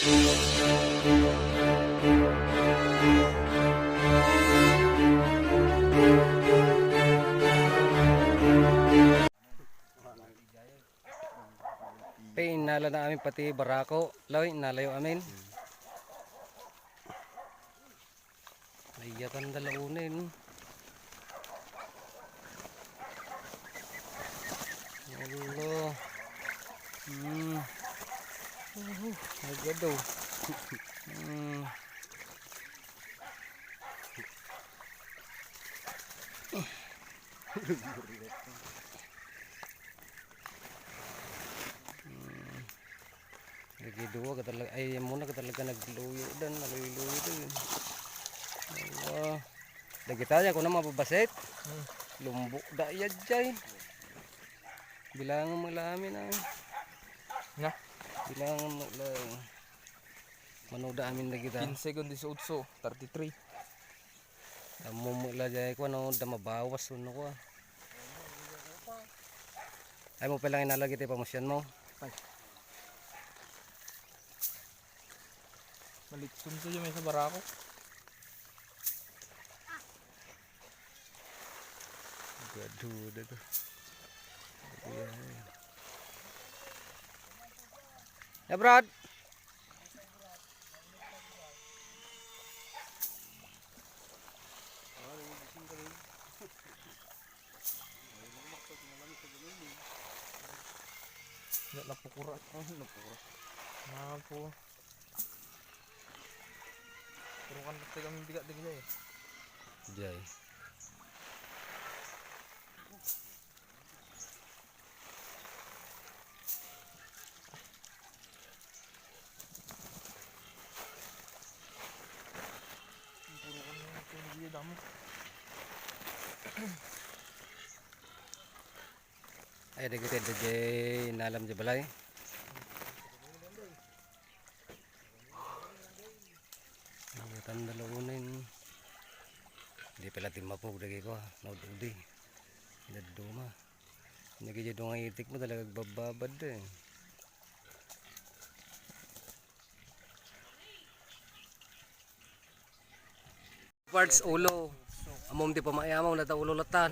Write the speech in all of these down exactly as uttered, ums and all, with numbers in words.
Pe, innala na amin pati barako. Law, innalayo amin. Layatan da la unen. Allah. Hmm. Uhu, agado. Hmm. Hmm. Dagiti dua ka talaga, ay, ammona ka talaga nagluyo dan, naluyo-luyo dan. Allah. Dagita ya, kuna mababasit. Hmm. Lumbok da iya jay. Bilangan mo la amin, ah. Na? Bilangan mo la. Mano da amin dagita. Quince kun dieciocho, thirty-three. Ammom la jay ko, ano, da mabawas, ano ko, ah. Ay mo palang inalagay iti pamusyan mo. Ay. Malitson to yung may sa barako. Gaduda to. Ayan. Ya, Brad. Ya, napukura. Oh, napukura. Napo. Pero kan pati kami bigat dagiti, eh. Jay. Ay, dagiti adda jay nalam jay balay. Nangitanda la unen. Di pala timmapog dagiti ko, naud-udi. Dadduma. Nagidyo nga itik mo talaga agbababad eh. Parts ulo. Ammom ti pamayaw mo, nata ulo latan.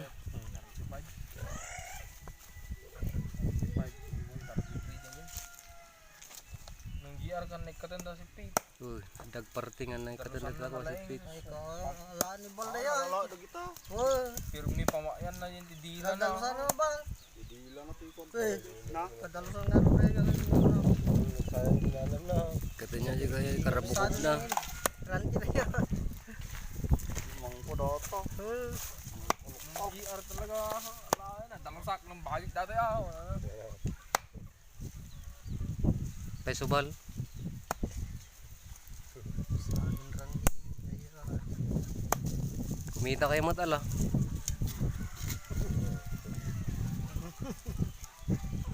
Nang G R kan naikatan da si Pete. Uy, dagparti nga naikatan da si Pete. Ay, ka, ala ni Baldayan. Ala, dagita. Uy. Pero ni pamayan na yung didila na. Kadal sana ba? Didila na ti ikon. Eh, na? Kadal sana nga rin, eh, kadal sana. Sayang, dinalan na. Kata niya, di kaya karabukog na. Ranti na yan. Mangko data. Eh. G R talaga. Ala, na, dalasak ng balik dati, ah. Kay subal. Kumita kayo mat ala.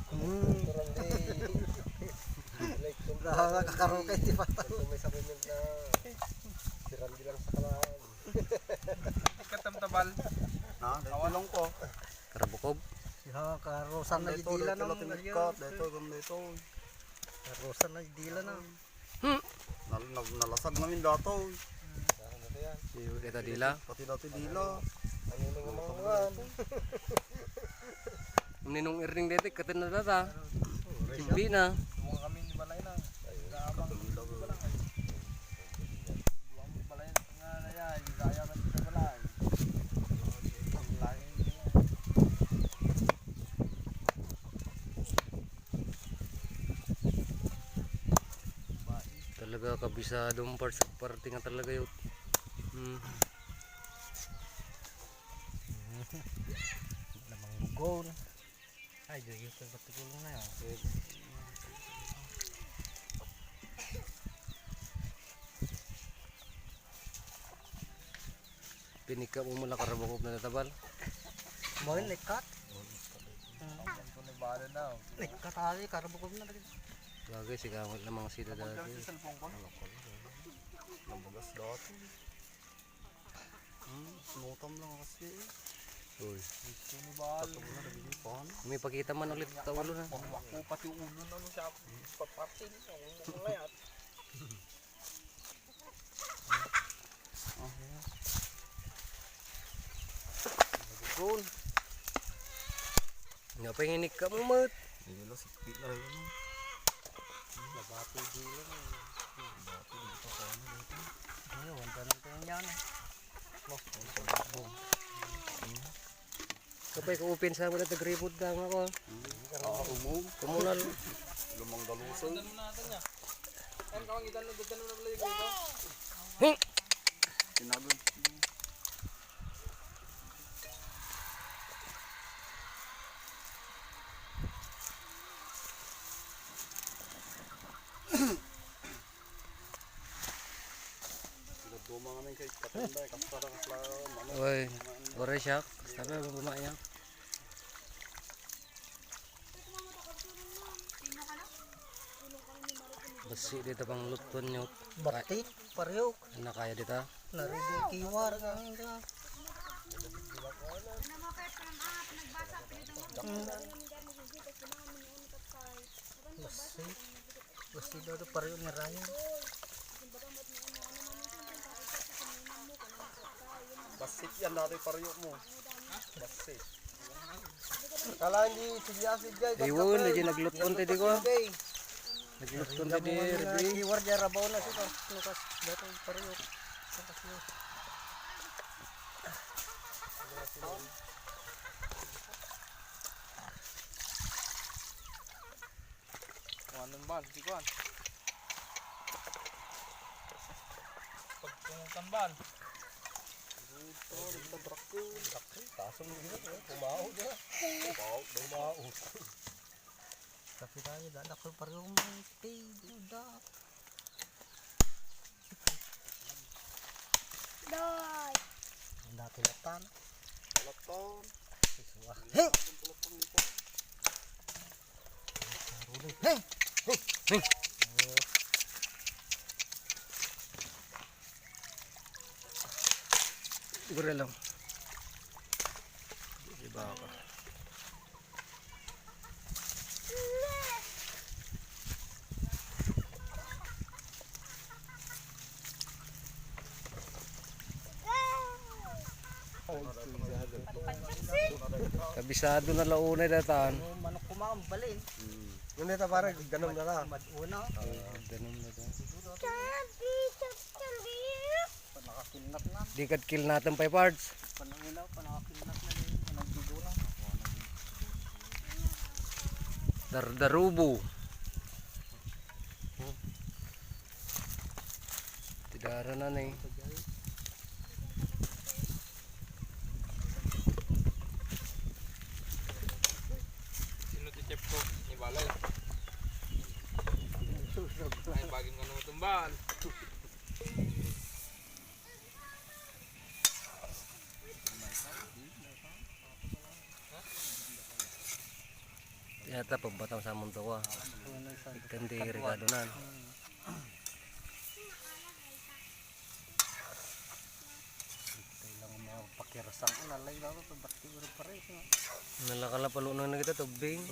Hmm. Wala ka karukay ti patang. May supplement na si Randy lang sa kalaan. Ikatam tabal. Na, dahil ko. Karabukob. Ya, karusan na didila na. Dito, dito, dito. Karusan na didila na. Hmm. Nal-, nal-, nalasag namin dato. Iyo, dita dila. Pati dati dila. Ninong Erning deti, katen na data. Hindi na. Mga kami ni balay na. Abang balay na. Balay na nga na yan, gaya ka sa balay. Ang lain niya. Talaga kabisado ang parts, parte nga talaga yun. Hmm. Lamang lugaw na. Ay, di yun sa patigulong na yan. Pinikka mo mula karabakop na natabal. Mo yun, likat. Likat ali, karabakop na lagi. Bagay, sigamit na mga sila dati. Nabagas dati. Hmm, sinutam lang kasi eh. Uy. Gusto ni Bal. Katong na, nagiging pan. May pakita man ulit sa ulo na. Pangwako pati ulo na, ano siya. Papatin, ang mga yat. Nga panginikka mo met. Dilo, sikti na rin. Nabati dilo. Nabati dito sa ano dito. Ayun, ang tanong ko niyan. Kapay ko open sa mga tagribot da nga ko. Ah, umum. Kumunal. Lumang galusan. Tinagon. Duma nga kay katanda, kasta da kasla, ano. Oy, oray siya. Sabi mo ba maya? Basi dita pang lutton nyo. Batik, pariyok. Ano kaya dita? Narigi kiwar, ano ka? Basi. Basi daw to pariyok ni Ryan. Basit yan dati pariyok mo. Basit. Kala hindi siya, si Jay. Ayun, di naglutton ti di ko. Naglutton ti di, Ruby. Kiwar di rabaw na siya. Nukas, dato pariyok. Nukas mo. Kuan nun, Bal. Di kuan. Pagtungutan, Bal. Ito, ito, brak yun. Brak yun. Kaso mo yun, eh. Pumaog, eh. Pumaog, pumaog. Tapi tayo, dadakol pa rin yung speed. Dai. Ang dati latan. Latan. Hey! Hey! Hey! Hey! Gura lang. Di ba ako? Kabisado na launay datan. Manok kumain, balin. Ngunit ta pare, ganun na lang. Maduna. Ganun na lang. Panakakilnat na. Di kad kilnatan pay parts. Panangina, panakakilnat na din. Nagduduna. Dardarubo. Tidara na ni. Sino ti chef ko? Ni Balay. Ay, bagay nga naman tumbal. Yata pagbatang sa mundo ko. Ikkan di regado nan. Kailangan mo pakirasang analay lang ito, ba't siguro pa rin, no? Nalakala pa lunang na kita, tubing.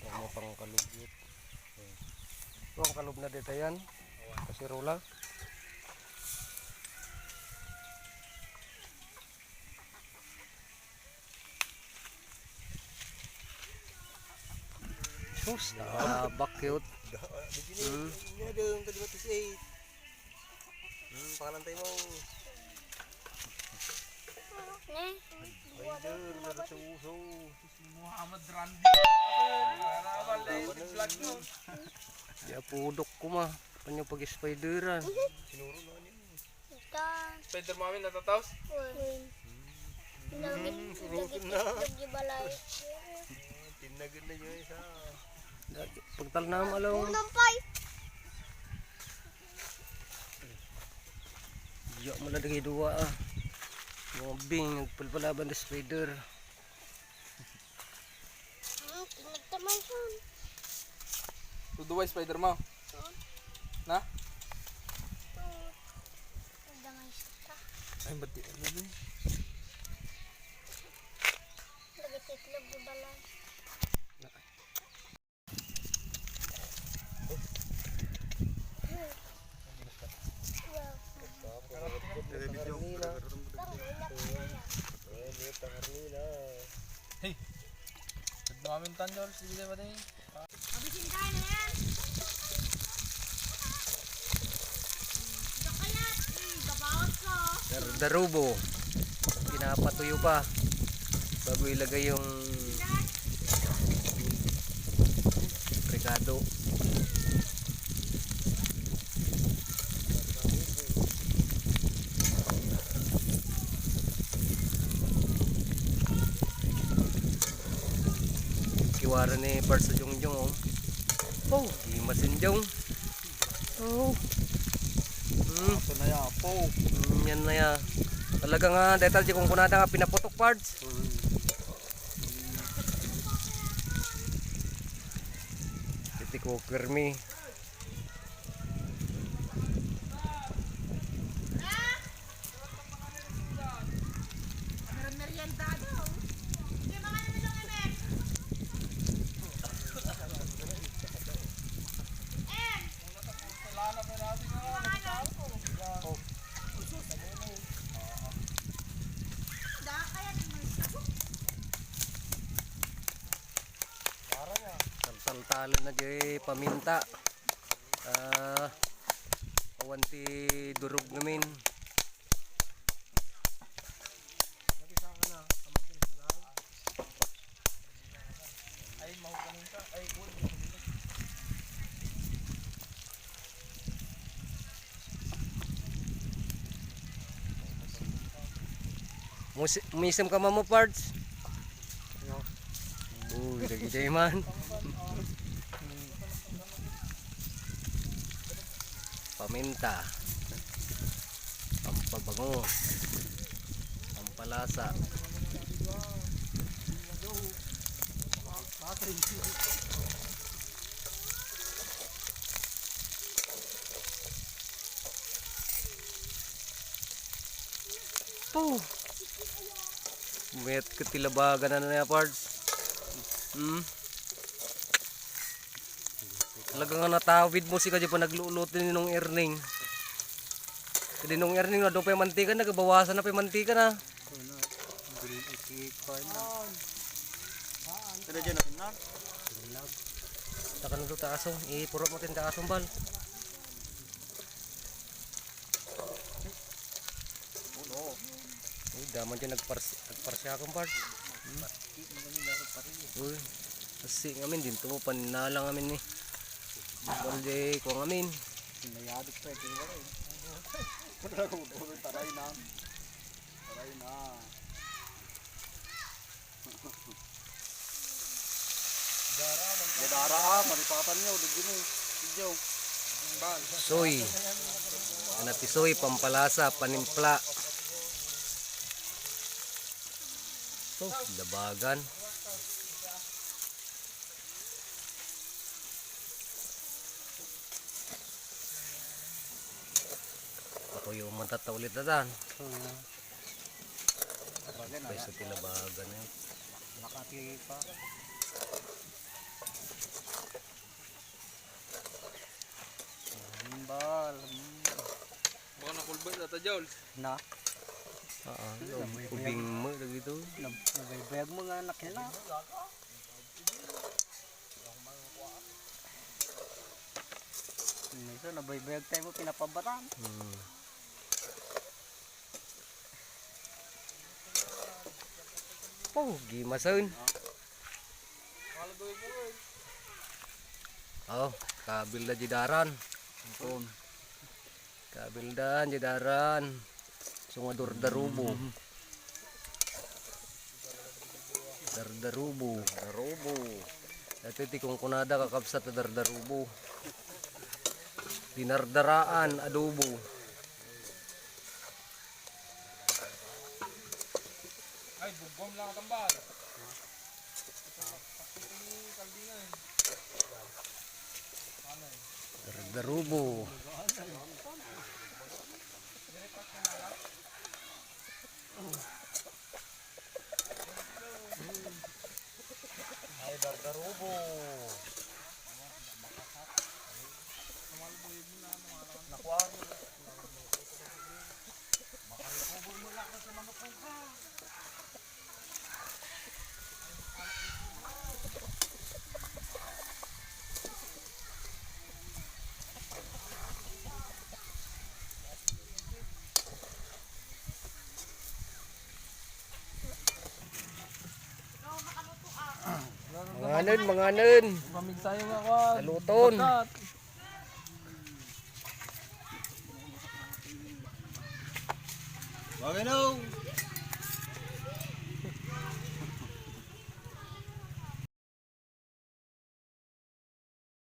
Huwag mo pang kalugyot. Ito ang kalub na dito yan. Kasirola. Sus, ah, bakyot. Hmm. Hmm, pangalan tayo mo. Ne? Rider, nagsuso. Muhammad Randy. Para mali, vlog mo. Di apudok ko ma. Kanya pag-spideran. Sinuro na niya. Ito. Spider Mami natataos? Uy. Lagi, lagi itlog di balay. Tinagin na niya isa. Pagtal na malaw. Ang dampay. Diya mo na lagi dua ah. Mga bing, nagpalpalaban na spider. Hmm, nagtamay siya. Tuduway spider mo? Oo. Na? Oo. Nagtamay siya. Ay, ba't di ano na eh? Lagi sa itlog, di ba lang? Na. Wow. Mamintan, George, sige ba din? Abisin ka, ano yan? Ikaw kaya, eh, kabawas ko. Dardarubo. Pinapatuyo pa bago ilagay yung rekado. Kiwara ni Pards sa Jongjong, oh. Oh, gimasin, Jong. Oh. Hmm. Apo na ya, apo. Hmm, yan na ya. Talaga nga, dahil di kong kunada nga pinaputok, Pards. Hmm. Titi ko, Kermi. Merienda daw. Hindi, mga ano lang, Emek? Em! Hindi, mga ano? Da, kaya naman. Saltalen na di paminta. Ah, awan ti durog ngamin. Musi-, muisem ka, Mama Pards? Uy, dagiti man. Paminta. Pampabango. Pampalasa. Puh! Mayat ket ti labagan, ano na, Pards? Hmm? Talaga nga natawid mo si kadya pa nagluluto ni Nong Erning. Kadi Nong Erning, no, doon pa yung mantika, nagabawasan na pa yung mantika na. Kada dyan natin na. Takan mo taasong, ipurot mo tin taasong, bal. Uno. Uy, daman dyan nagpars-, nagparsya akong part. Hmm? Uy, kasi ngamin din to, paninalang ngamin ni. Balde ko ngamin. Nayadik pa, ito wala eh. Wala ko, taray na. Taray na. Gadara, ah, malipatan nyo, lugyo mo. Video. Soy. Ano ti soy, pampalasa, panimpla. Oh, labagan. Patuyo man tatta ulit na dan. Hmm. Bagay na. Pwesto ti labagan na yun. Makati pa. Bal. Hmm. Baka nakulbay na ta, Joel. Na? Oo, ubing mo, lagi to. Nab-, nabaybayag mo nga anak nila. Minsan, nabaybayag tayo mo, pinapabatan. Hmm. Oh, gimasen. Oh, kabilda di daran. Ampon. Kabildan di daran. So nga dardarubo. Dardarubo. Dardarubo. Ito ti kunkunada kakabsat a dardarubo. Dinardaraan, adobo. Ay, bugwam lang tambal. Dardarubo. Ay, dardarubo. Nakuha. Makarikubog mo lang sa mga pungka. Nen, manganen. Saluton. Bagay na.